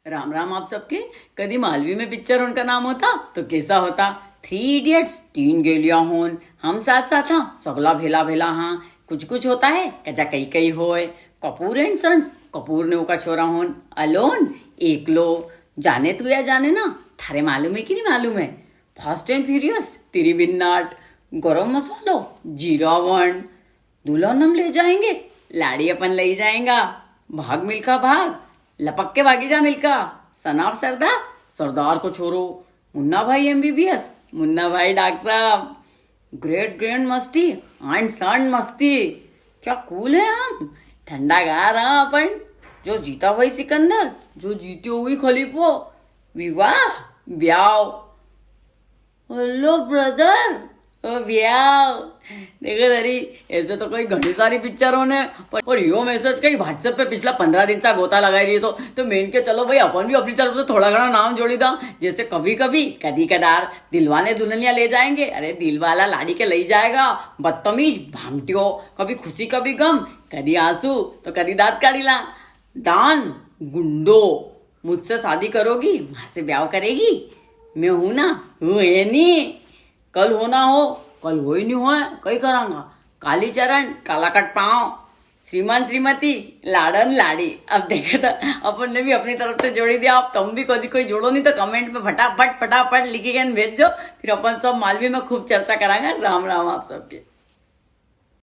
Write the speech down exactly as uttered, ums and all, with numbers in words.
राम राम आप सबके। कदी मालवी में पिक्चर उनका नाम होता तो कैसा होता? थ्री इडियट्स, तीन गेलिया होन, हम साथ साथ हाँ, सगला भेला भेला हाँ, कुछ कुछ होता है, कजा कई कई होय, कपूर एंड सन्स, कपूर ने उका छोरा होन, अलोन, एकलो, जाने तू या जाने ना, थारे मालूम है कि नहीं मालूम है? फास्ट एंड फ्यूरियस, तिरी बिन्नाट, गरम मसालो, जीरा वन, दुल्हन हम ले जाएंगे, लाड़ी अपन ले जाएगा, भाग मिल्खा भाग, लपक के भागी जा मिल्खा, सनाफ सरदार, सरदार को छोरो, मुन्ना भाई एमबीबीएस, मुन्ना भाई डाक साहब, ग्रेट ग्रैंड मस्ती, आंट सांड मस्ती। क्या कूल है हम, ठंडा गार हाँ अपन। जो जीता वही सिकंदर, जो जीत्यो हुई खलीफो, विवाह, ब्याव। हेलो ब्रदर, ओ ब्याव। देखो दरी, ऐसे तो कोई घणी सारी पिक्चरों ने, पर, पर यो मैसेज कई WhatsApp पे पिछला पन्द्रह दिन सा गोता लगाई रही तो, तो मैं इनके चलो भाई अपन भी अपनी तरफ से थोड़ा घणा नाम जोड़ी दा। जैसे कभी कभी, कदी कदार, दिलवाले दुल्हनिया ले जाएंगे, अरे दिलवाला लाड़ी के ले जाएगा, बदतमीज, भामटियो, कभी खुशी कभी गम, कदी आंसू तो कदी दांत काढ़ी ला, दान, गुंडो, मुझसे शादी करोगी, मारे से ब्याव करेगी, मैं हूं ना, हूं है नी। कल होना हो, कल हो ही नहीं हो, कई करांगा। कालीचरण, कालाकट पांव, श्रीमान श्रीमती, लाड़न लाड़ी। अब देखे तो अपन ने भी अपनी तरफ से जोड़ी दिया। आप तुम भी कदी कोई जोड़ो नहीं तो कमेंट में फटाफट फटाफट लिखी के भेज दो, फिर अपन सब मालवी में खूब चर्चा करांगा। राम राम आप सबके।